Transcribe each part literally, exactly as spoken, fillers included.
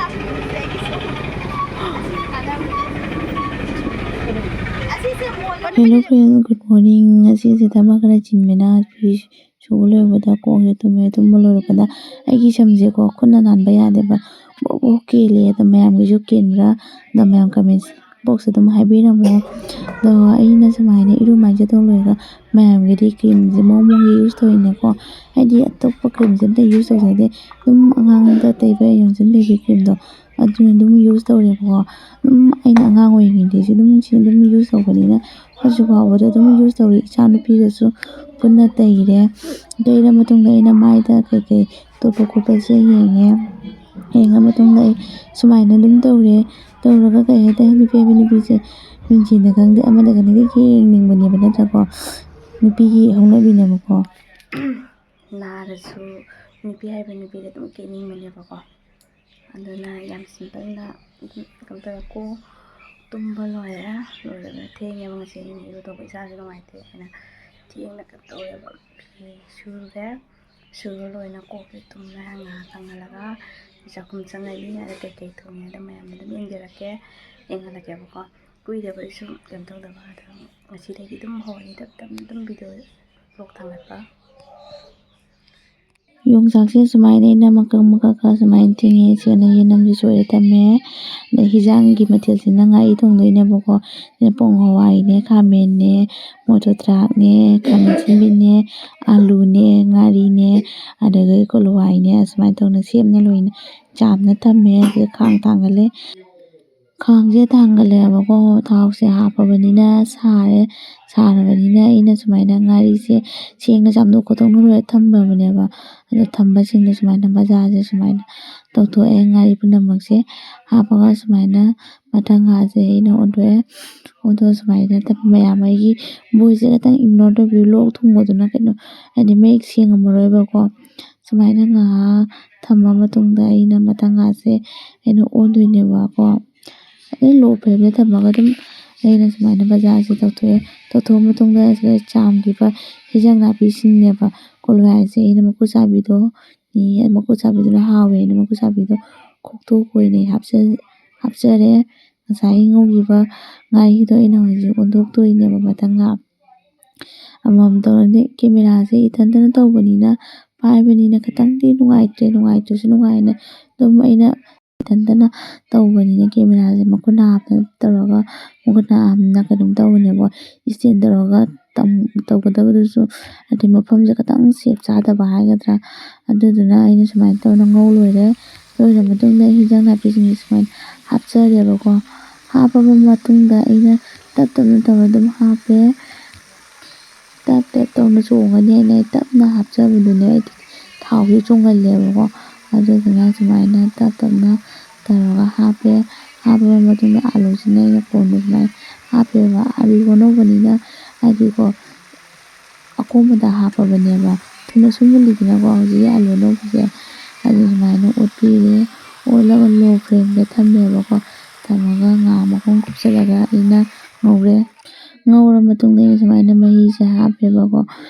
Hello friends, good morning. ꯉꯁꯤꯁꯦ ꯊꯕꯛ ꯈꯔ ꯆꯤꯟꯕꯅ ꯐꯤ ꯁꯨꯕ ꯂꯣꯏꯕꯗ ꯀꯣꯛꯁꯦ ꯇꯨꯝꯃꯦ꯫ ꯇꯨꯝꯕ ꯂꯣꯏꯔꯛꯄꯗ ꯑꯩꯒꯤ ꯁꯝꯁꯦꯀꯣ ꯈꯨꯠꯅ ꯅꯥꯟꯕ ꯌꯥꯗꯦꯕ, ꯕꯣꯛ ꯕꯣꯛ ꯀꯦꯜꯂꯦ꯫ ꯑꯗꯣ ꯃꯌꯥꯝꯒꯤꯁꯨ ꯀꯦꯟꯕ꯭ꯔꯥ? ꯑꯗꯣ ꯃꯌꯥꯝ comment box ꯑꯗꯨꯝ ꯍꯥꯏꯕꯤꯔꯝꯃꯣ꯫ ꯑꯗꯣ ꯑꯩꯅ ꯁꯨꯃꯥꯏꯅ ꯏꯔꯨ ꯃꯥꯏꯖꯗꯧ ꯂꯣꯏꯔꯒ ꯃꯌꯥꯝꯒꯤꯗꯤ creamꯁꯦ ꯃꯑꯣꯡ ꯃꯑꯣꯡꯒꯤ use ꯇꯧꯔꯤꯅꯦꯀꯣ꯫ ꯍꯥꯏꯗꯤ ꯑꯇꯣꯞꯄ creamꯁꯦ ꯑꯝꯇ use ꯇꯧꯖꯗꯦ꯫ ꯑꯗꯨꯝ ꯑꯉꯥꯡꯗ ꯇꯩꯕ Johnson baby creamꯗꯣ, ꯑꯗꯨꯅ ꯑꯗꯨꯝ use ꯇꯧꯔꯦꯕꯀꯣ꯫ ꯑꯗꯨꯝ ꯑꯩꯅ ꯑꯉꯥꯡ ꯑꯣꯏꯔꯤꯉꯩꯗꯒꯤꯁꯨ ꯑꯗꯨꯝ ꯁꯤ ꯑꯗꯨꯝ use ꯇꯧꯕꯅꯤꯅ ꯍꯧꯖꯤꯛ ꯐꯥꯎꯕꯗ ꯑꯗꯨꯝ use ꯇꯧꯔꯤ꯫ ꯏꯆꯥ ꯅꯨꯄꯤꯒꯁꯨ ꯄꯨꯟꯅ ꯇꯩꯔꯦ꯫ ꯇꯩꯔ ꯃꯇꯨꯡꯗ ꯑꯩꯅ ꯃꯥꯏꯗ ꯀꯩꯀꯩ ꯇꯣꯠꯄ ꯈꯣꯠꯄꯁꯦ ꯌꯦꯡꯉꯦ꯫ ꯌꯦꯡꯉ ꯃꯇꯨꯡꯗ ꯑꯩ ꯁꯨꯃꯥꯏꯅ ꯑꯗꯨꯝ ꯇꯧꯔꯦ꯫ ꯇꯧꯔꯒ ꯀꯩ ꯍꯥꯏꯇꯥꯔꯦ, ꯅꯨꯄꯤ ꯍꯥꯏꯕ ꯅꯨꯄꯤꯁꯦ ꯃꯤꯡꯁꯦꯟꯗ ꯈꯪꯗꯦ ꯑꯃꯗ ꯈꯪꯗꯦ ꯌꯦꯡꯅꯤꯡꯕꯅꯦꯕ, ꯅꯠꯇ꯭ꯔꯥꯀꯣ? ꯅꯨꯄꯤꯒꯤ ꯍꯧꯅꯕꯤꯅꯦꯕꯀꯣ꯫ ꯅꯥꯔꯁꯨ ꯅꯨꯄꯤ ꯍꯥꯏꯕ ꯅꯨꯄꯤꯗ ꯑꯗꯨꯝ ꯀꯦꯅꯤꯡꯕꯅꯦꯕꯀꯣ꯫ ꯑꯗꯨꯅ ꯌꯥꯝ simpleꯅ ꯑꯗꯨꯝ ꯀꯩꯅꯣ ꯇꯧꯔꯦ꯫ ꯀꯣ ꯇꯨꯝꯕ ꯂꯣꯏꯔꯦ꯫ ꯂꯣꯏꯔꯒ ꯊꯦꯡꯉꯦꯕ ꯉꯁꯤ ꯑꯩꯅ ꯏꯔꯨ ꯇꯧꯕ ꯏꯁꯥꯁꯨ ꯅꯨꯡꯉꯥꯏꯇꯦ ꯍꯥꯏꯅ ꯊꯦꯡꯅ ꯀꯩꯅꯣ ꯇꯧꯔꯦꯕ꯫ ꯐꯤ ꯁꯨꯔꯦ꯫ ꯁꯨꯔ ꯂꯣꯏꯅ ꯀꯣꯛꯁꯦ ꯇꯨꯝꯃꯦ꯫ ꯉꯥꯏꯍꯥꯛ ꯀꯪꯍꯜꯂꯒ ꯆꯥꯛꯈꯨꯝ ꯆꯪꯉꯅꯤ꯫ ꯑꯗ ꯀꯩꯀꯩ ꯊꯣꯡꯉꯦ ꯍꯥꯏꯗꯣ ꯃꯌꯥꯝꯗ ꯑꯗꯨꯝ ꯌꯦꯡꯖꯔꯛꯀꯦ꯫ ꯌꯦꯡꯍꯜꯂꯛꯀꯦꯕꯀꯣ꯫ ꯀꯨꯏꯗꯕ ꯑꯩꯁꯨ ꯀꯩꯅꯣ ꯇꯧꯗꯕ꯫ ꯑꯗꯣ ꯉꯁꯤꯗꯒꯤ ꯑꯗꯨꯝ ꯍꯧꯔꯅꯤ ꯇꯞ ꯇꯞꯅ ꯑꯗꯨꯝ video vlog ꯊꯥꯡꯒꯠꯄ꯫ ꯌꯣꯡꯆꯥꯛꯁꯦ ꯁꯨꯃꯥꯏꯅ ꯑꯩꯅ ꯃꯀꯛ ꯃꯀꯛ ꯈꯔ ꯁꯨꯃꯥꯏꯅ ꯊꯤꯡꯉꯦ꯫ ꯁꯤꯅ ꯌꯦꯅꯝꯁꯨ ꯁꯣꯏꯔ ꯊꯝꯃꯦ꯫ ꯑꯗꯩ ꯍꯤꯟꯖꯥꯡꯒꯤ ꯃꯊꯦꯜꯁꯤꯅ ꯉꯥꯔꯤ ꯊꯣꯡꯗꯣꯏꯅꯦꯕꯀꯣ꯫ ꯁꯤꯅ ꯄꯣꯡ ꯍꯋꯥꯏꯅꯦ, ꯈꯥꯃꯦꯟꯅꯦ, ꯃꯣꯇꯣꯔ ꯊ꯭ꯔꯥꯛꯅꯦ, ꯈꯥꯃꯦꯟ ꯑꯁꯤꯟꯕꯤꯅꯦ, ꯑꯥꯂꯨꯅꯦ, ꯉꯥꯔꯤꯅꯦ, ꯑꯗꯒꯤ ꯀꯣꯂꯨ ꯍꯋꯥꯏꯅꯦ, ꯑꯁꯨꯃꯥꯏꯅ ꯇꯧꯅ ꯁꯦꯝꯅ ꯂꯣꯏꯅ ꯆꯥꯝꯅ ꯊꯝꯃꯦ꯫ ꯑꯗꯨꯒ ꯈꯥꯡ ꯊꯥꯡꯒꯠꯂꯦ꯫ ꯈꯥꯡꯁꯦ ꯊꯥꯡꯒꯠꯂꯦꯕꯀꯣ꯫ ꯊꯥꯎꯁꯦ ꯍꯥꯞꯄꯕꯅꯤꯅ ꯁꯥꯔꯦ꯫ ꯁꯥꯔꯕꯅꯤꯅ ꯑꯩꯅ ꯁꯨꯃꯥꯏꯅ ꯉꯥꯔꯤꯁꯦ ꯁꯦꯡꯅ ꯆꯥꯝꯊꯣꯛ ꯈꯣꯠꯇꯣꯛꯅ ꯂꯣꯏꯅ ꯊꯝꯃꯕꯅꯦꯕ꯫ ꯑꯗꯣ ꯊꯝꯕꯁꯤꯡꯗꯣ ꯁꯨꯃꯥꯏꯅ ꯃꯖꯥꯁꯦ ꯁꯨꯃꯥꯏꯅ ꯇꯧꯊꯣꯛꯑꯦ꯫ ꯉꯥꯔꯤ ꯄꯨꯝꯅꯃꯛꯁꯦ ꯍꯥꯞꯄꯒ ꯁꯨꯃꯥꯏꯅ ꯃꯊꯪ ꯉꯥꯁꯦ ꯑꯩꯅ ꯑꯣꯟꯊꯣꯛꯑꯦ꯫ ꯑꯣꯟꯊꯣꯛꯑ ꯁꯨꯃꯥꯏꯅ ꯊꯝ-, ꯃꯌꯥꯝ ꯑꯩꯒꯤ voiceꯁꯦ ꯈꯤꯇꯪ ignore ꯇꯧꯕꯤꯌꯨ꯫ ꯂꯣꯛ ꯊꯨꯡꯕꯗꯨꯅ ꯀꯩꯅꯣ ꯍꯥꯏꯗꯤ ꯃꯌꯦꯛ ꯁꯦꯡꯉꯝꯃꯔꯣꯏꯕꯀꯣ꯫ ꯁꯨꯃꯥꯏꯅ ꯉꯥꯏꯍꯥꯛ ꯊꯝꯃ ꯃꯇꯨꯡꯗ ꯑꯩꯅ ꯃꯊꯪ ꯉꯥꯁꯦ ꯑꯩꯅ ꯑꯣꯟꯗꯣꯏꯅꯦꯕꯀꯣ꯫ ꯑꯗꯩ low flameꯗ ꯊꯝꯃꯒ ꯑꯗꯨꯝ ꯑꯩꯅ ꯁꯨꯃꯥꯏꯅ ꯃꯖꯥꯁꯦ ꯇꯧꯊꯣꯛꯑꯦ꯫ ꯇꯧꯊꯣꯛꯑ ꯃꯇꯨꯡꯗ ꯁꯤꯗ ꯆꯥꯝꯈꯤꯕ ꯍꯤꯟꯖꯥꯡ ꯅꯥꯄꯤꯁꯤꯡꯅꯦꯕ꯫ ꯀꯣꯂꯨ ꯍꯋꯥꯏꯁꯦ ꯑꯩꯅ ꯃꯀꯨ ꯆꯥꯕꯤꯗꯣ, ꯃꯀꯨ ꯆꯥꯕꯤꯗꯨꯅ ꯍꯥꯎꯋꯦꯅ ꯃꯀꯨ ꯆꯥꯕꯤꯗꯣ ꯈꯣꯛꯇꯣꯛꯄ ꯑꯣꯏꯅ ꯑꯩ ꯍꯥꯞꯆ-, ꯍꯥꯞꯆꯔꯦ꯫ ꯉꯁꯥꯏ ꯉꯧꯈꯤꯕ ꯉꯥꯔꯤꯗꯣ ꯑꯩꯅ ꯍꯧꯖꯤꯛ ꯑꯣꯟꯊꯣꯛꯇꯣꯏꯅꯦꯕ ꯃꯊꯪ ꯍꯥꯞ-, ꯑꯃꯃꯝ ꯇꯧꯔꯅꯤ꯫ ꯀꯦꯃꯦꯔꯥꯁꯦ ꯏꯊꯟꯇꯅ ꯇꯧꯕꯅꯤꯅ, ꯄꯥꯏꯕꯅꯤꯅ ꯈꯤꯇꯪꯗꯤ ꯅꯨꯡꯉꯥꯏꯇ꯭ꯔꯦ, ꯅꯨꯡꯉꯥꯏꯇ꯭ꯔꯁꯨ ꯅꯨꯡꯉꯥꯏꯅ ꯑꯗꯨꯝ ꯑꯩꯅ ꯏꯊꯟꯇꯅ ꯇꯧꯕꯅꯤꯅ ꯀꯦꯃꯦꯔꯥꯁꯦ ꯃꯈꯨꯠ ꯅꯥꯕꯅ ꯇꯧꯔꯒ, ꯃꯈꯨꯠ ꯅꯥꯕꯅ ꯀꯩꯅꯣꯝ ꯇꯧꯕꯅꯦꯕ, ꯏꯁꯇꯦꯟ ꯇꯧꯔꯒ ꯇꯧꯒꯗꯕꯗꯨꯁꯨ, ꯍꯥꯏꯗꯤ ꯃꯐꯝꯁꯦ ꯈꯤꯇꯪ ꯁꯦꯞ ꯆꯥꯗꯕ ꯍꯥꯏꯒꯗ꯭ꯔꯥ, ꯑꯗꯨꯗꯨꯅ ꯑꯩꯅ ꯁꯨꯃꯥꯏꯅ ꯇꯧꯅ ꯉꯧ ꯂꯣꯏꯔꯦ꯫ ꯂꯣꯏꯔ ꯃꯇꯨꯡꯗ ꯍꯤꯟꯖꯥꯡ ꯅꯥꯄꯤꯁꯤꯡꯁꯦ ꯁꯨꯃꯥꯏꯅ ꯍꯥꯞꯆꯔꯦꯕꯀꯣ꯫ ꯍꯥꯞꯄꯕ ꯃꯇꯨꯡꯗ ꯑꯩꯅ ꯇꯞ ꯇꯞꯅ ꯇꯧꯔ ꯑꯗꯨꯝ ꯍꯥꯞꯄꯦ꯫ ꯇꯞ ꯇꯞ ꯇꯧꯅ ꯆꯣꯡꯒꯅꯤ ꯍꯥꯏꯅ ꯑꯩ ꯇꯞꯅ ꯍꯥꯞꯆꯕꯗꯨꯅꯦ꯫ ꯑꯩꯗꯤ ꯊꯥꯎꯁꯦ ꯆꯣꯡꯒꯜꯂꯦꯕꯀꯣ꯫ ꯑꯗꯨꯗꯨꯅ ꯁꯨꯃꯥꯏꯅ ꯇꯞ ꯇꯞꯅ ꯇꯧꯔꯒ ꯍꯥꯞꯄꯦ꯫ ꯍꯥꯞꯄꯕ ꯃꯇꯨꯡꯗ ꯑꯂꯨꯁꯤꯅ ꯑꯩꯅ ꯀꯣꯟꯗ ꯁꯨꯃꯥꯏꯅ ꯍꯥꯞꯄꯦꯕ꯫ ꯑꯂꯨ ꯑꯅꯧꯕꯅꯤꯅ ꯍꯥꯏꯗꯤꯀꯣ, ꯑꯀꯣꯟꯕꯗ ꯍꯥꯞꯄꯕꯅꯦꯕ꯫ ꯊꯨꯅꯁꯨ ꯃꯨꯜꯂꯤꯗꯅꯀꯣ ꯍꯧꯖꯤꯛꯀꯤ ꯑꯂꯨ ꯑꯅꯧꯕꯁꯦ꯫ ꯑꯗꯨ ꯁꯨꯃꯥꯏꯅ ꯑꯣꯠꯄꯤꯔꯦ꯫ ꯑꯣꯠꯂꯒ low flameꯗ ꯊꯝꯃꯦꯕꯀꯣ꯫ ꯊꯝꯃꯒ ꯉꯥ ꯃꯈꯨꯝ ꯀꯨꯞꯁꯜꯂꯒ ꯑꯩꯅ ꯉꯧꯔꯦ꯫ ꯉꯧꯔ ꯃꯇꯨꯡꯗ ꯑꯩꯅ ꯁꯨꯃꯥꯏꯅ ꯃꯍꯤꯁꯦ ꯍꯥꯞꯄꯦꯕꯀꯣ꯫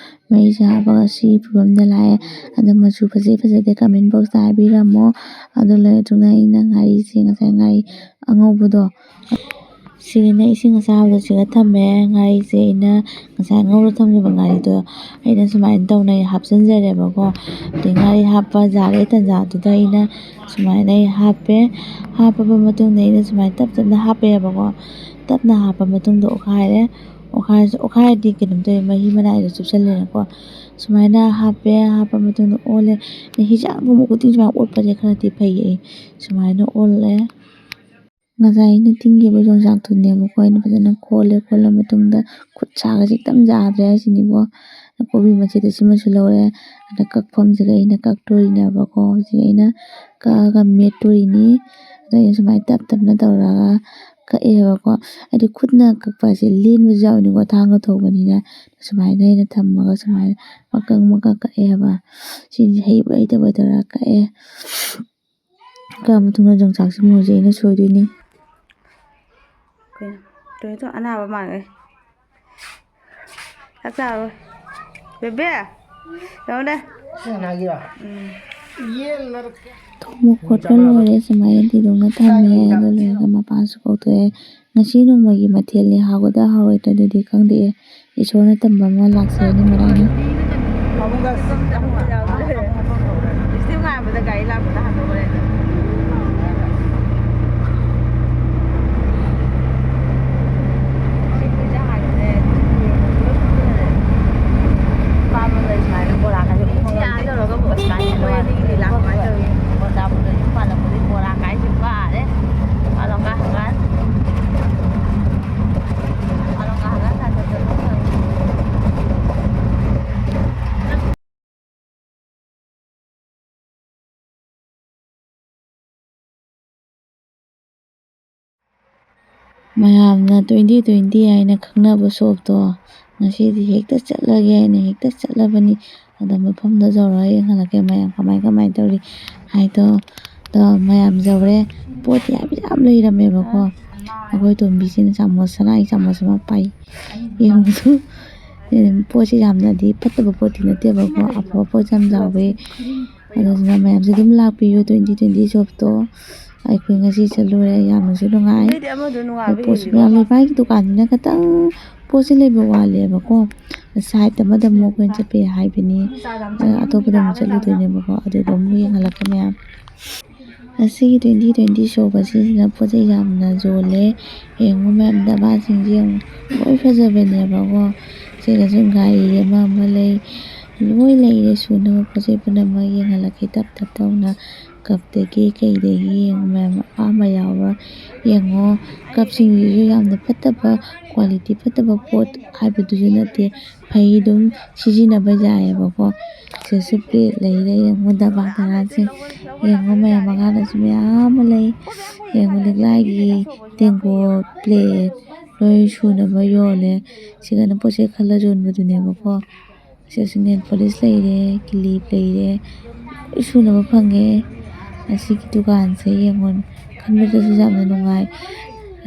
ꯃꯍꯤꯁꯦ ꯍꯥꯞꯄꯒ ꯁꯤ ꯐꯤꯕꯝꯗ ꯂꯥꯛꯑꯦ꯫ ꯑꯗꯣ ꯃꯆꯨ ꯐꯖꯩ ꯐꯖꯗꯦ comment boxꯇ ꯍꯥꯏꯕꯤꯔꯝꯃꯣ꯫ ꯑꯗꯨ ꯂꯣꯏꯔ ꯃꯇꯨꯡꯗ ꯑꯩꯅ ꯉꯥꯔꯤꯁꯦ, ꯉꯁꯥꯏ ꯉꯥꯔꯤ ꯑꯉꯧꯕꯗꯣ, ꯁꯤꯒꯤꯅ ꯏꯁꯤꯡ ꯑꯁꯥꯕꯗ ꯁꯤꯒ ꯊꯝꯃꯦ꯫ ꯉꯥꯔꯤꯁꯦ ꯑꯩꯅ ꯉꯁꯥꯏ ꯉꯧꯔ ꯊꯝꯈꯤꯕ ꯉꯥꯔꯤꯗꯣ ꯑꯩꯅ ꯁꯨꯃꯥꯏꯅ ꯇꯧꯅ ꯑꯩ ꯍꯥꯞꯆꯤꯟꯖꯔꯦꯕꯀꯣ꯫ ꯑꯗꯩ ꯉꯥꯔꯤ ꯍꯥꯞꯄ ꯌꯥꯔꯦ ꯇꯥꯟꯖꯥꯗꯨꯗ ꯑꯩꯅ ꯁꯨꯃꯥꯏꯅ ꯑꯩ ꯍꯥꯞꯄꯦ꯫ ꯍꯥꯞꯄꯕ ꯃꯇꯨꯡꯗ ꯑꯩꯅ ꯁꯨꯃꯥꯏꯅ ꯇꯞ ꯇꯞꯅ ꯍꯥꯞꯄꯦꯕꯀꯣ꯫ ꯇꯞꯅ ꯍꯥꯞꯄ ꯃꯇꯨꯡꯗ ꯑꯣꯠꯈꯥꯏꯔꯦ꯫ ꯑꯣꯠꯈꯥꯏꯔꯁꯨ, ꯑꯣꯠꯈꯥꯏꯔꯗꯤ ꯀꯩꯅꯣꯝ ꯇꯧꯋꯦ, ꯃꯍꯤ ꯃꯅꯥꯏꯗꯣ ꯆꯨꯞꯁꯜꯂꯦꯅꯀꯣ꯫ ꯁꯨꯃꯥꯏꯅ ꯍꯥꯞꯄꯦ꯫ ꯍꯥꯞꯄ ꯃꯇꯨꯡꯗ ꯑꯣꯜꯂꯦ꯫ ꯍꯤꯟꯖꯥꯡꯒꯨꯝꯕ ꯈꯨꯗꯤꯡ ꯁꯨꯃꯥꯏꯅ ꯑꯣꯠꯄꯁꯦ ꯈꯔꯗꯤ ꯐꯩꯌꯦ ꯑꯩ꯫ ꯁꯨꯃꯥꯏꯅ ꯑꯣꯜꯂꯦ꯫ ꯉꯁꯥꯏ ꯑꯩꯅ ꯇꯤꯡꯈꯤꯕ ꯌꯣꯡꯆꯥꯛꯇꯨꯅꯦꯕꯀꯣ, ꯑꯩꯅ ꯐꯖꯅ ꯈꯣꯜꯂꯦ꯫ ꯈꯣꯜꯂ ꯃꯇꯨꯡꯗ ꯈꯨꯠ ꯁꯥꯒꯁꯦ ꯈꯤꯇꯪ ꯌꯥꯗ꯭ꯔꯦ ꯍꯥꯏꯁꯤꯅꯤꯀꯣ꯫ ꯀꯣꯕꯤ ꯃꯆꯦꯠ ꯑꯁꯤꯃꯁꯨ ꯂꯧꯔꯦ꯫ ꯑꯗ ꯀꯛꯐꯝꯁꯤꯒ ꯑꯩꯅ ꯀꯛꯇꯣꯔꯤꯅꯦꯕꯀꯣ꯫ ꯍꯧꯖꯤꯛ ꯑꯩꯅ ꯀꯛꯑꯒ ꯃꯦꯠꯇꯣꯔꯤꯅꯤ꯫ ꯑꯗꯣ ꯑꯩꯅ ꯁꯨꯃꯥꯏꯅ ꯇꯞ ꯇꯞꯅ ꯇꯧꯔꯒ ꯀꯛꯑꯦꯕꯀꯣ꯫ ꯍꯥꯏꯗꯤ ꯈꯨꯠꯅ ꯀꯛꯄ ꯍꯥꯏꯁꯦ ꯂꯦꯟꯕꯁꯨ ꯌꯥꯎꯏꯅꯤꯀꯣ, ꯊꯥꯡꯒ ꯊꯧꯕꯅꯤꯅ꯫ ꯁꯨꯃꯥꯏꯅ ꯑꯩꯅ ꯊꯝꯃꯒ ꯁꯨꯃꯥꯏꯅ ꯃꯀꯛ ꯃꯀꯛ ꯀꯛꯑꯦꯕ꯫ ꯁꯤꯁꯦ ꯍꯩꯕ ꯍꯩꯇꯕ ꯇꯧꯔꯒ ꯀꯛꯑꯦ꯫ ꯀꯛꯑ ꯃꯇꯨꯡꯗ ꯌꯣꯡꯆꯥꯛꯁꯤꯃ ꯍꯧꯖꯤꯛ ꯑꯩꯅ ꯁꯣꯏꯗꯣꯏꯅꯤ꯫ ꯀꯩꯅꯣ? ꯇꯣ, ꯇꯣ, ꯑꯅꯥꯕ ꯃꯥꯜꯂꯦ꯫ ꯆꯥꯛ ꯆꯥꯔꯣꯏ꯫ ꯕꯦꯕꯦ! ꯌꯦꯡꯉꯨꯅꯦ꯫ ꯁꯤ ꯍꯥꯟꯅ ꯍꯥꯏꯒꯦꯔꯣ? ꯎꯝ꯫ ꯊꯣꯡꯕ ꯈꯣꯠꯄ ꯂꯣꯏꯔꯦ, ꯁꯨꯃꯥꯏꯅ ꯊꯤꯗꯣꯛꯅ ꯊꯝꯃꯦ꯫ ꯑꯗꯨ ꯂꯣꯏꯔꯒ ꯃꯄꯥꯟꯁꯨ ꯀꯧꯊꯣꯛꯑꯦ꯫ ꯉꯁꯤ ꯅꯣꯡꯃꯒꯤ ꯃꯊꯦꯜꯅꯤ, ꯍꯥꯎꯒꯗ꯭ꯔꯥ ꯍꯥꯎꯔꯣꯏꯗ꯭ꯔꯥ ꯑꯗꯨꯗꯤ ꯈꯪꯗꯦ꯫ ꯏꯁꯣꯔꯅ ꯇꯝꯕ ꯑꯃ ꯂꯥꯛꯆꯔꯅꯤ ꯃꯔꯥꯏꯅ꯫ ꯂꯤꯞꯁꯇꯤꯛ ꯉꯥꯏꯕꯗ ꯒꯥꯔꯤ ꯂꯥꯛꯄꯗ ꯍꯥꯟꯅ ꯍꯧꯔꯦ꯫ ꯁꯤ ꯄꯤꯖꯥ ꯍꯥꯏꯕꯅꯦ꯫ ꯄꯥꯝꯃꯒ ꯁꯨꯃꯥꯏꯅ ꯕꯣꯔꯥ ꯀꯥꯁꯦ ꯁꯤ ꯑꯥ ꯌꯧꯔꯒ ꯕꯣꯔꯥ ꯀꯥꯁꯦ ꯂꯣꯏꯔꯦ꯫ ꯕꯣꯔꯥ ꯆꯥꯕꯗ ꯌꯨꯝ ꯄꯥꯜꯂꯛꯄꯗꯒꯤ ꯕꯣꯔꯥ ꯀꯥꯏꯁꯦ ꯄꯥꯔꯦ꯫ ꯄꯥꯜꯂꯝꯒ ꯍꯪꯒꯥꯟ꯫ ꯃꯌꯥꯝꯅ ꯇ꯭ꯋꯦꯟꯇꯤ ꯇ꯭ꯋꯦꯟꯇꯤ ꯍꯥꯏꯅ ꯈꯪꯅꯕ ꯁꯣꯞꯇꯣ ꯉꯁꯤꯗꯤ ꯍꯦꯛꯇ ꯆꯠꯂꯒꯦ ꯍꯥꯏꯅ ꯍꯦꯛꯇ ꯆꯠꯂꯕꯅꯤ꯫ ꯑꯗ ꯃꯐꯝꯗ ꯌꯧꯔꯒ ꯌꯦꯡꯍꯜꯂꯛꯀꯦ ꯃꯌꯥꯝ ꯀꯃꯥꯏ ꯀꯃꯥꯏꯅ ꯇꯧꯔꯤ ꯍꯥꯏꯗꯣ꯫ ꯑꯗꯣ ꯃꯌꯥꯝ ꯌꯧꯔꯦ꯫ ꯄꯣꯠꯇꯤ ꯌꯥꯝ ꯌꯥꯝ ꯂꯩꯔꯝꯃꯦꯕꯀꯣ꯫ ꯑꯩꯈꯣꯏ ꯇꯣꯝꯕꯤꯁꯤꯅ ꯆꯥꯃꯁ, ꯁꯅꯥꯒꯤ ꯆꯥꯃꯁ ꯑꯃ ꯄꯥꯏ꯫ ꯌꯦꯡꯕꯗꯨ ꯄꯣꯠꯁꯤ ꯌꯥꯝꯅꯗꯤ ꯐꯠꯇꯕ ꯄꯣꯠꯇꯤ ꯅꯠꯇꯦꯕꯀꯣ, ꯑꯐꯕ ꯄꯣꯠꯁꯨ ꯌꯥꯝ ꯌꯥꯎꯋꯦ꯫ ꯑꯗꯨꯗꯨꯅ ꯃꯌꯥꯝꯁꯦ ꯑꯗꯨꯝ ꯂꯥꯛꯄꯤꯌꯨ ꯇ꯭ꯋꯦꯟꯇꯤ ꯇ꯭ꯋꯦꯟꯇꯤ ꯁꯣꯞꯇꯣ꯫ ꯑꯩꯈꯣꯏ ꯉꯁꯤ ꯆꯠꯂꯨꯔꯦ, ꯌꯥꯝꯅꯁꯨ ꯅꯨꯡꯉꯥꯏ꯫ ꯑꯩꯗꯤ ꯑꯃꯗꯣ ꯅꯨꯡꯉꯥꯏꯕ ꯄꯣꯠꯁꯨ ꯍꯦꯜꯂꯤꯀꯣ꯫ ꯃꯌꯥꯝ ꯂꯩ꯫ ꯃꯥꯒꯤ ꯗꯨꯀꯥꯟꯁꯤꯅ ꯈꯤꯇꯪ ꯄꯣꯠꯁꯦ ꯂꯩꯕ ꯋꯥꯠꯂꯦꯕꯀꯣ꯫ ꯁꯥꯏꯠ ꯑꯃꯗ ꯑꯃꯨꯛ ꯑꯩꯈꯣꯏꯅ ꯆꯠꯄ ꯌꯥꯏ ꯍꯥꯏꯕꯅꯤ꯫ ꯑ, ꯑꯇꯣꯞꯄꯗ ꯑꯃꯨꯛ ꯆꯠꯂꯨꯗꯣꯏꯅꯦꯕꯀꯣ꯫ ꯑꯗꯨꯗ ꯑꯃꯨꯛ ꯌꯦꯡꯍꯜꯂꯛꯀꯦ ꯃꯌꯥꯝ꯫ ꯑꯁꯤꯒꯤ ꯇ꯭ꯋꯦꯟꯇꯤ ꯇ꯭ꯋꯦꯟꯇꯤ ꯁꯣꯞ ꯑꯁꯤꯁꯤꯅ ꯄꯣꯠ ꯆꯩ ꯌꯥꯝꯅ ꯌꯣꯜꯂꯦ꯫ ꯌꯦꯡꯉꯨ ꯃꯌꯥꯝ, ꯗꯕꯥꯁꯤꯡꯁꯦ ꯌꯦꯡꯉꯨ, ꯂꯣꯏ ꯐꯖꯕꯅꯦꯕꯀꯣ꯫ ꯁꯤꯗꯁꯨ ꯒꯥꯔꯤ ꯑꯃ ꯑꯃ ꯂꯩ, ꯂꯣꯏ ꯂꯩꯔꯦ ꯁꯨꯅꯕ ꯄꯣꯠ ꯆꯩ ꯄꯨꯝꯅꯃꯛ꯫ ꯌꯦꯡꯍꯜꯂꯛꯀꯦ ꯇꯞ ꯇꯞ ꯇꯧꯅ꯫ ꯀꯞꯇꯒꯤ ꯀꯩꯗꯒꯤ ꯌꯦꯡꯉꯨ ꯃꯌꯥꯝ, ꯑꯄꯥꯝꯕ ꯌꯥꯎꯕ꯭ꯔꯥ ꯌꯦꯡꯉꯣ꯫ ꯀꯞꯁꯤꯡꯁꯤꯁꯨ ꯌꯥꯝꯅ ꯐꯠꯇꯕ, ꯀ꯭ꯋꯥꯂꯤꯇꯤ ꯐꯠꯇꯕ ꯄꯣꯠ ꯍꯥꯏꯕꯗꯨꯁꯨ ꯅꯠꯇꯦ, ꯐꯩ, ꯑꯗꯨꯝ ꯁꯤꯖꯤꯟꯅꯕ ꯌꯥꯏꯑꯕꯀꯣ꯫ ꯁꯤꯗꯁꯨ ꯄ꯭ꯂꯦꯠ ꯂꯩꯔꯦ ꯌꯦꯡꯉꯣ, ꯗꯕꯥ ꯗꯕꯥꯁꯦ ꯌꯦꯡꯉꯣ ꯃꯌꯥꯝ, ꯃꯉꯥꯗꯁꯨ ꯃꯌꯥꯝ ꯑꯃ ꯂꯩ꯫ ꯌꯦꯡꯉꯣ, ꯂꯤꯛꯂꯥꯏꯒꯤ ꯇꯦꯡꯀꯣꯠ, ꯄ꯭ꯂꯦꯠ ꯂꯣꯏ ꯁꯨꯅꯕ ꯌꯣꯜꯂꯦ꯫ ꯁꯤꯗꯅ ꯄꯣꯠ ꯆꯩ ꯈꯜꯂ ꯌꯣꯟꯕꯗꯨꯅꯦꯕꯀꯣ꯫ ꯁꯤꯗꯁꯨ ꯅꯦꯜ ꯄꯣꯂꯤꯁ ꯂꯩꯔꯦ, ꯀꯤꯂꯤꯞ ꯂꯩꯔꯦ, ꯂꯣꯏ ꯁꯨꯅꯕ ꯐꯪꯉꯦ꯫ ꯑꯁꯤꯒꯤ ꯗꯨꯀꯥꯟꯁꯦ ꯌꯦꯡꯉꯣ, ꯈꯟꯕꯗꯁꯨ ꯌꯥꯝꯅ ꯅꯨꯡꯉꯥꯏ꯫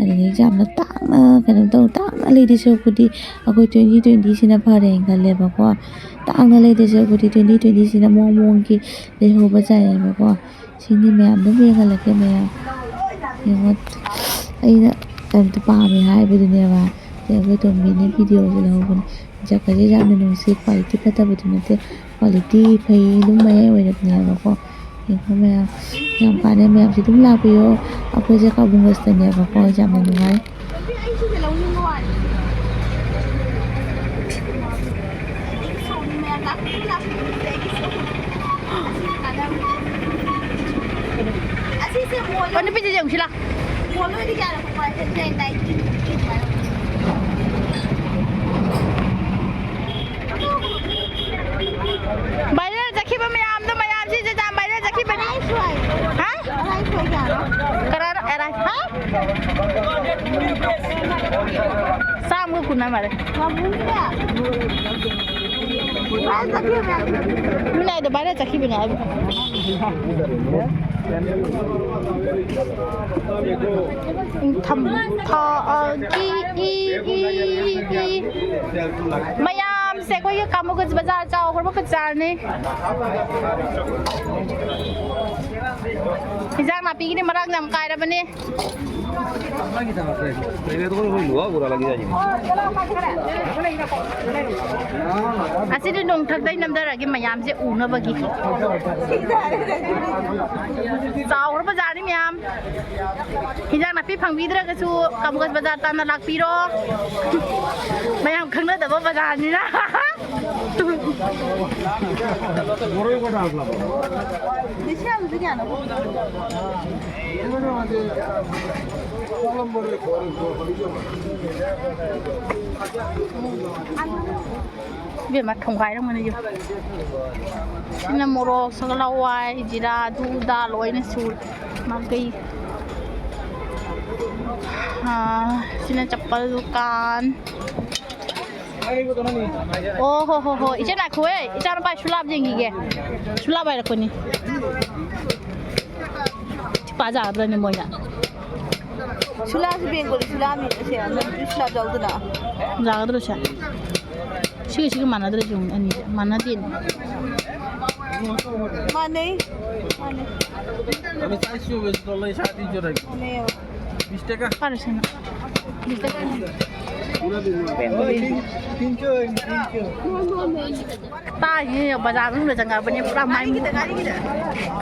ꯑꯗꯒꯤ ꯌꯥꯝꯅ ꯇꯥꯡꯅ ꯀꯩꯅꯣ ꯇꯧ ꯇꯥꯡꯅ ꯂꯩꯗꯣꯏ ꯁꯔꯨꯛꯄꯨꯗꯤ ꯑꯩꯈꯣꯏ ꯇ꯭ꯋꯦꯟꯇꯤ ꯇ꯭ꯋꯦꯟꯇꯤꯁꯤꯅ ꯐꯔꯦꯅ ꯈꯜꯂꯦꯕꯀꯣ꯫ ꯇꯥꯡꯅ ꯂꯩꯗꯣꯏ ꯁꯔꯨꯛꯄꯨꯗꯤ ꯇ꯭ꯋꯦꯟꯇꯤ ꯇ꯭ꯋꯦꯟꯇꯤꯁꯤꯅ ꯃꯑꯣꯡ ꯃꯑꯣꯡꯒꯤ ꯂꯩꯍꯧꯕ ꯖꯥꯠꯅꯦꯕꯀꯣ꯫ ꯁꯤꯅꯤ ꯃꯌꯥꯝ ꯑꯗꯨꯝ ꯌꯦꯡꯍꯜꯂꯛꯀꯦ ꯃꯌꯥꯝ꯫ ꯌꯦꯡꯉꯣ, ꯑꯩꯅ ꯀꯩꯅꯣ ꯄꯥꯝꯃꯦ ꯍꯥꯏꯕꯗꯨꯅꯦꯕ꯫ ꯁꯦ ꯑꯩꯈꯣꯏ ꯇꯣꯝꯕꯤꯅ ꯚꯤꯗꯤꯑꯣꯁꯦ ꯂꯧꯍꯧꯕꯅꯦ꯫ ꯖꯒꯥꯁꯦ ꯌꯥꯝꯅ ꯅꯨꯡꯁꯤ, ꯀ꯭ꯋꯥꯂꯤꯇꯤ ꯐꯠꯇꯕꯗꯤ ꯅꯠꯇꯦ, ꯀ꯭ꯋꯥꯂꯤꯇꯤ ꯐꯩ, ꯑꯗꯨꯝ ꯃꯌꯥꯏ ꯑꯣꯏꯔꯕꯅꯦꯕꯀꯣ꯫ ꯌꯦꯡꯉꯣ ꯃꯌꯥꯝ, ꯌꯥꯝ ꯀꯥꯟꯅꯩ ꯃꯌꯥꯝꯁꯦ ꯑꯗꯨꯝ ꯂꯥꯛꯄꯤꯌꯣ꯫ ꯑꯩꯈꯣꯏꯁꯦ ꯀꯥꯕꯨꯡꯒꯁꯇꯅꯦꯕꯀꯣ, ꯌꯥꯝꯅ ꯅꯨꯡꯉꯥꯏ꯫ ꯑꯣ, ꯅꯨꯄꯤꯁꯦ ꯌꯦꯡꯉꯨꯁꯤ ꯂꯥꯎ꯫ ꯚꯥꯏꯔꯦꯜ ꯆꯠꯈꯤꯕ ꯃꯌꯥꯝꯗꯣ, ꯃꯌꯥꯝꯁꯤꯁꯨ ꯌꯥꯝ ꯚꯥꯏꯔꯦꯜ ꯆꯠꯈꯤꯕꯅꯤ꯫ ꯍꯥ? ꯀꯅꯥꯅꯣ? ꯑꯦꯔꯥꯏ꯫ ꯍꯥ? ꯆꯥꯝꯃꯒ ꯀꯨꯟ ꯍꯥꯏ ꯃꯥꯜꯂꯦ꯫ ꯃꯤꯅ ꯍꯥꯏꯗꯣ ꯚꯥꯏꯔꯦꯜ ꯆꯠꯈꯤꯕꯅꯦ ꯍꯥꯏꯕ꯫ ꯏꯪꯊꯝ ꯊꯥꯒꯤ ꯏ, ꯏ, ꯏ, ꯏ꯫ ꯃꯌꯥꯝꯁꯦ ꯑꯩꯈꯣꯏꯒꯤ ꯀꯥꯃꯨꯒꯖ ꯕꯖꯥꯔ ꯆꯥꯎꯈ꯭ꯔꯕ ꯕꯖꯥꯔꯅꯤ꯫ ꯏꯟꯖꯥꯡ ꯅꯥꯄꯤꯒꯤꯗꯤ ꯃꯔꯥꯡ ꯌꯥꯝ ꯀꯥꯏꯔꯕꯅꯦ꯫ ꯑꯁꯤꯗꯤ ꯅꯣꯡꯊꯛꯇꯩ ꯅꯝꯊꯔꯛꯑꯒꯦ ꯃꯌꯥꯝꯁꯦ ꯎꯅꯕꯒꯤ꯫ ꯆꯥꯎꯈ꯭ꯔꯕ ꯖꯥꯠꯅꯤ ꯃꯌꯥꯝ꯫ ꯍꯤꯟꯖꯥꯡ ꯅꯥꯄꯤ ꯐꯪꯕꯤꯗ꯭ꯔꯒꯁꯨ ꯀꯥꯃꯨꯒꯖ ꯕꯖꯥꯔ ꯇꯥꯟꯅ ꯂꯥꯛꯄꯤꯔꯣ꯫ ꯃꯌꯥꯝ ꯈꯪꯅꯗꯕ ꯕꯖꯥꯔꯅꯤꯅ꯫ ꯏꯕꯦꯝꯃ, ꯊꯣꯡꯒꯥꯏꯔꯝꯒꯅꯤ ꯌꯨꯝ꯫ ꯁꯤꯅ ꯃꯣꯔꯣꯛ, ꯁꯒꯣꯜ ꯍꯋꯥꯏ, ꯖꯤꯔꯥ, ꯑꯗꯨ ꯑꯗꯥ ꯂꯣꯏꯅ ꯁꯨꯔꯦ꯫ ꯃꯥꯏꯀꯩ꯫ ꯑꯥ, ꯁꯤꯅ ꯆꯄꯜ ꯗꯨꯀꯥꯟ꯫ ꯑꯣ ꯍꯣ ꯍꯣ ꯍꯣ꯫ ꯏꯆꯦ ꯉꯥꯏꯈꯣꯍꯦ꯫ ꯏꯆꯥꯅꯨꯄꯥ ꯁꯨꯂꯥꯞ ꯌꯦꯡꯈꯤꯒꯦ꯫ ꯁꯨꯂꯥꯞ ꯍꯥꯏꯔꯛꯄꯅꯤ꯫ ꯄꯥꯖꯥꯗ꯭ꯔꯅꯦ ꯃꯣꯏꯅ꯫ ꯁꯨꯂꯥꯁꯨ ꯕꯦꯡꯒꯣꯂꯤ ꯁꯨꯂꯥꯅꯤ, ꯑꯁꯦ ꯅꯪꯁꯨ ꯁꯨꯂꯥ ꯌꯥꯎꯗꯅ꯫ ꯌꯥꯒꯗ꯭ꯔꯣ ꯁꯦ? ꯁꯤꯒ ꯁꯤꯒ ꯃꯥꯟꯅꯗ꯭ꯔꯁꯨ ꯑꯅꯤꯁꯦ ꯃꯥꯟꯅꯗꯦꯅꯦ꯫ ꯃꯥꯟꯅꯩ꯫ ꯃꯥꯟꯅꯩ꯫ আমি চাইছি বেশি, তাহলে সাড়ে তিনশো টাকা। ꯃꯥꯟꯅꯩ꯫ বিশ টাকা। ꯐꯔꯦꯁꯦ ꯅꯪ꯫ ꯕꯤꯁ ꯇꯀꯥꯅꯦ꯫ ꯇꯥꯏꯅꯦ, ꯕꯖꯥꯔ ꯃꯅꯨꯡꯗ ꯆꯪꯉꯛꯑꯕꯅꯦ, ꯄꯨꯔꯥ ꯃꯥꯏ꯫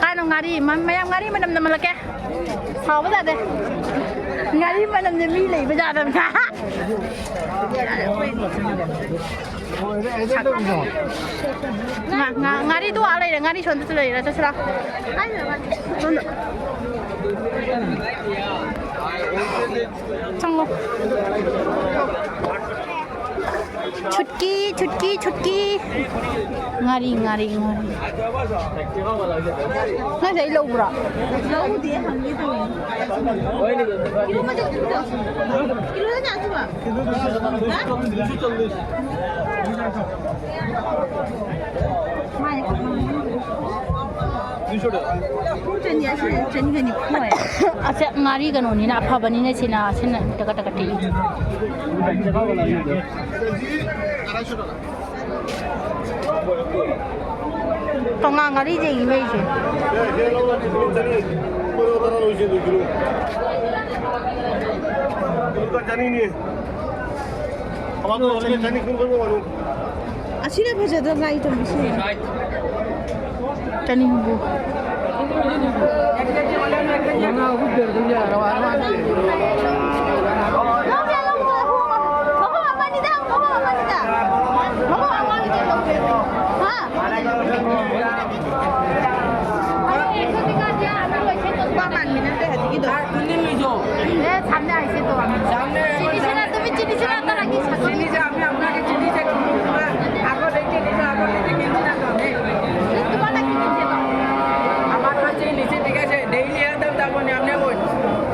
ꯀꯥꯏꯅꯣ ꯉꯥꯔꯤ? ꯃ-, ꯃꯌꯥꯝ ꯉꯥꯔꯤ ꯃꯅꯝ ꯅꯝꯍꯜꯂꯛꯀꯦ꯫ ꯍꯥꯎꯕ ꯖꯥꯠꯅꯦ꯫ ꯉꯥꯔꯤ ꯃꯅꯝꯁꯦ ꯃꯤ ꯂꯩꯕ ꯖꯥꯠꯅꯦ꯫ ꯉꯥ-, ꯉꯥ-, ꯉꯥꯔꯤꯗꯨ ꯑꯥ ꯂꯩꯔꯦ, ꯉꯥꯔꯤ ꯁꯣꯝꯗꯁꯨ ꯂꯩꯔꯦ, ꯆꯠꯁꯤꯔꯥ? ꯁꯣꯝꯗ꯫ ꯆꯪꯉꯣ꯫ ꯆꯨꯠꯀꯤ, ꯆꯨꯠꯀꯤ, ꯆꯨꯠꯀꯤ꯫ ꯉꯥꯔꯤ, ꯉꯥꯔꯤ, ꯉꯥꯔꯤ꯫ ꯅꯪꯁꯦ ꯑꯩ ꯂꯧꯕ꯭ꯔꯣ? ꯂꯧꯗꯦ, ꯍꯪꯒꯦ ꯇꯧꯕꯅꯤ꯫ ꯀꯤꯂꯣꯗ ꯀꯌꯥ ꯄꯤꯕ? ꯍꯥ? ꯑꯁꯦ ꯉꯥꯔꯤ ꯀꯩꯅꯣꯅꯤꯅ ꯑꯐꯕꯅꯤꯅ ꯁꯤꯅ, ꯁꯤꯅ ꯇꯀꯠ ꯇꯀꯠ ꯇꯦꯛꯏ꯫ ꯀꯧꯉꯥ ꯉꯥꯔꯤꯁꯦ ꯂꯩꯁꯦ꯫ ꯑꯁꯤꯅ ꯐꯖꯗ꯭ꯔꯣ ꯉꯥꯔꯤ ꯊꯣꯡꯕꯁꯦ? ꯆꯅꯤ ꯍꯨꯝꯐꯨ꯫ ꯂꯧꯁꯦ, ꯂꯧꯁꯦ, ꯑꯍꯨꯝ, ꯑꯍꯨꯝ, ꯑꯃꯅꯤꯗ, ꯑꯍꯨꯝ, ꯑꯃꯅꯤꯗ꯫ ꯑꯍꯨꯝ, ꯑꯃꯅꯤꯗ ꯂꯧꯁꯦ꯫ ꯍꯥ? ꯅꯨꯄꯥ ꯃꯥꯟꯕꯤ ꯅꯠꯇꯦ ꯍꯧꯖꯤꯛꯀꯤꯗꯣ꯫ এ, সামনে আইছে তো আমি। সামনে এখন চিনিছে না, তুমি চিনিছে না, তারা কি সামনে। চিনিছে, আমি আপনাকে চিনিছে। আগে দেখে দিছে, আগে দেখে কিনছি না তো আমি। তোমারটা কি কিনছে তো? আমার হচ্ছে নিচে, ঠিক আছে? ডেইলি একদম তারপর আপনি বই।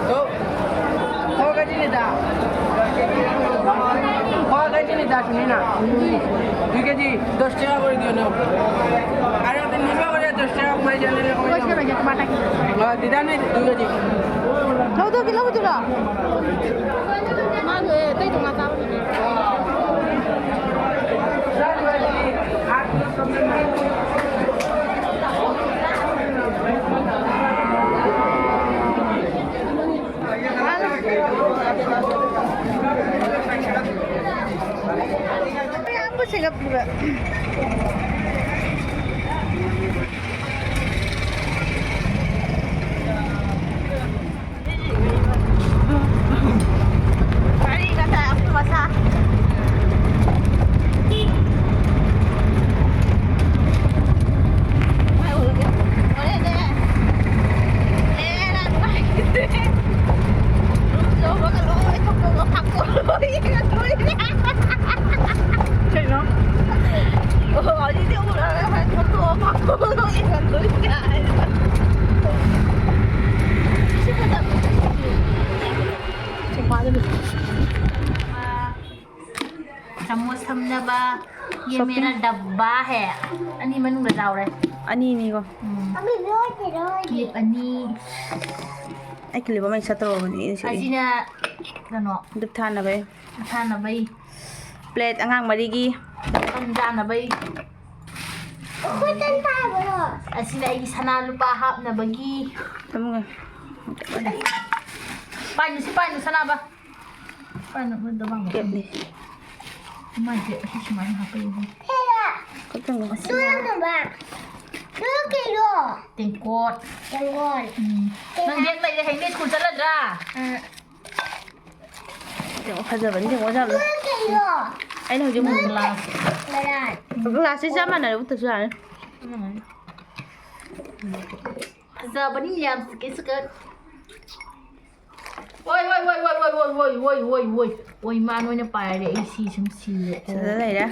তো, ক কেজি নিতা? ক কেজি নিতা, শুনি না। দুই কেজি, দশ টাকা করে দিও না। আরে, আপনি নিবা করে দশ টাকা কমাই জানেন, কমাই জানেন। তোমারটা কি? ꯂꯧꯗꯣꯛꯀꯦ, ꯂꯧꯗꯣꯏꯔꯣ? ꯃꯥꯗꯣ ꯑꯇꯩꯗꯣ ꯉꯥ ꯆꯥꯕ ꯅꯨꯃꯤꯠ꯫ ꯀꯩꯅꯣ? ꯑꯣ, ꯑꯗꯨꯗꯤ ꯎꯔꯒ ꯐꯣꯇꯣ ꯑꯃ ꯀꯥꯞꯄꯒ ꯌꯦꯡꯍꯟꯗꯣꯏꯅꯦ ꯍꯥꯏꯕ꯫ ꯁꯤ ꯐꯖꯕ꯫ ꯆꯃꯣꯁ ꯊꯝꯅꯕ꯫ ꯌꯦ ꯁꯣꯄꯤꯡ꯫ ꯃꯦꯔꯥ ꯗꯕꯥ ꯍꯦ꯫ ꯑꯅꯤ ꯃꯅꯨꯡꯗ ꯌꯥꯎꯔꯦ꯫ ꯑꯅꯤꯅꯤꯀꯣ꯫ ꯎꯝ꯫ ꯀ꯭ꯂꯤꯞ ꯑꯅꯤ꯫ ꯑꯩ ꯀ꯭ꯂꯤꯞ ꯑꯃ ꯁꯠꯇꯧꯔꯕꯅꯤ, ꯑꯩꯅ ꯁꯦꯠꯂꯤ꯫ ꯑꯁꯤꯅ ꯀꯩꯅꯣ꯫ ꯙꯨꯞ ꯊꯥꯅꯕꯩ꯫ ꯊꯥꯅꯕꯩ꯫ ꯄ꯭ꯂꯦꯠ ꯑꯉꯥꯡ ꯃꯔꯤꯒꯤ꯫ ꯇꯟ ꯆꯥꯅꯕꯩ꯫ ꯑꯁꯤꯅ ꯑꯩꯒꯤ ꯁꯅꯥ ꯂꯨꯄꯥ ꯍꯥꯞꯅꯕꯒꯤ꯫ ꯊꯝꯃꯨ꯫ ꯄꯥꯏꯅꯨ, ꯁꯤ ꯄꯥꯏꯅꯨ, ꯁꯅꯥꯕ꯫ ꯄꯥꯏꯅꯨ, ꯗꯕꯥ ꯑꯃ꯫ ꯀꯦꯞꯅꯤ꯫ ꯃꯥꯏꯁꯦ ꯑꯁꯤ ꯁꯨꯃꯥꯏꯅ ꯍꯥꯞꯄꯛꯏꯅꯦ꯫ ꯀꯛꯆꯤꯡꯗ꯫ ꯇꯦꯡꯀꯣꯠ꯫ ꯇꯦꯡꯀꯣꯠ꯫ ꯎꯝ꯫ ꯅꯪ ꯕꯦꯒ ꯂꯩꯔꯦ, ꯍꯌꯦꯡꯗꯤ ꯁ꯭ꯀꯨꯜ ꯆꯠꯂꯗ꯭ꯔꯥ? ꯑ꯫ ꯌꯦꯡꯉꯣ, ꯐꯖꯕꯅꯤ, ꯌꯦꯡꯉꯣ, ꯑꯣꯖꯥ꯫ ꯑꯩꯅ ꯍꯧꯖꯤꯛ ꯑꯃꯨꯛ ꯒ꯭ꯂꯥꯁ꯫ ꯒ꯭ꯂꯥꯁꯁꯤ ꯆꯞ ꯃꯥꯟꯅꯔꯦ, ꯎꯠꯇ꯭ꯔꯁꯨ ꯌꯥꯔꯦ꯫ ꯐꯖꯕꯅꯤ ꯌꯥꯝ, ꯀꯩꯁꯨ ꯀ-, ꯑꯣꯏ, ꯑꯣꯏ, ꯑꯣꯏ, ꯑꯣꯏ, ꯃꯥ ꯅꯣꯏꯅ ꯄꯥꯏꯔꯦ, ꯑꯩ ꯁꯤ ꯁꯨꯝ ꯁꯤꯔꯦ꯫ ꯁꯤꯗ ꯂꯩꯔꯦ꯫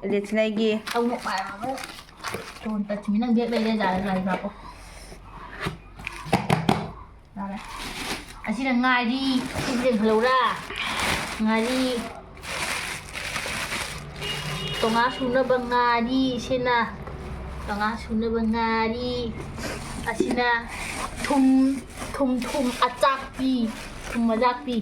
ꯑꯗꯨꯗꯤ ꯁꯤꯅ ꯑꯩꯒꯤ꯫ ꯑꯃꯨꯛ ꯄꯥꯏꯔꯣ꯫ ꯇꯣꯟ ꯇꯆꯃꯤ, ꯅꯪ ꯕꯦꯒ ꯂꯩꯔꯦ, ꯌꯥꯔꯦ, ꯌꯥꯔꯦ, ꯂꯥꯛꯑꯣ꯫ ꯌꯥꯔꯦ꯫ ꯑꯁꯤꯅ ꯉꯥꯔꯤ, ꯁꯤꯁꯦ ꯌꯦꯡꯍꯜꯂꯧꯔꯥ? ꯉꯥꯔꯤ꯫ ꯇꯣꯉꯥ ꯁꯨꯅꯕ ꯉꯥꯔꯤ, ꯁꯤꯅ ꯇꯣꯉꯥ ꯁꯨꯅꯕ ꯉꯥꯔꯤ꯫ ꯑꯁꯤꯅ ꯊꯨꯝ, ꯊꯨꯝ, ꯊꯨꯝ ꯑꯆꯥꯛꯄꯤ, ꯊꯨꯝ ꯑꯆꯥꯛꯄꯤ꯫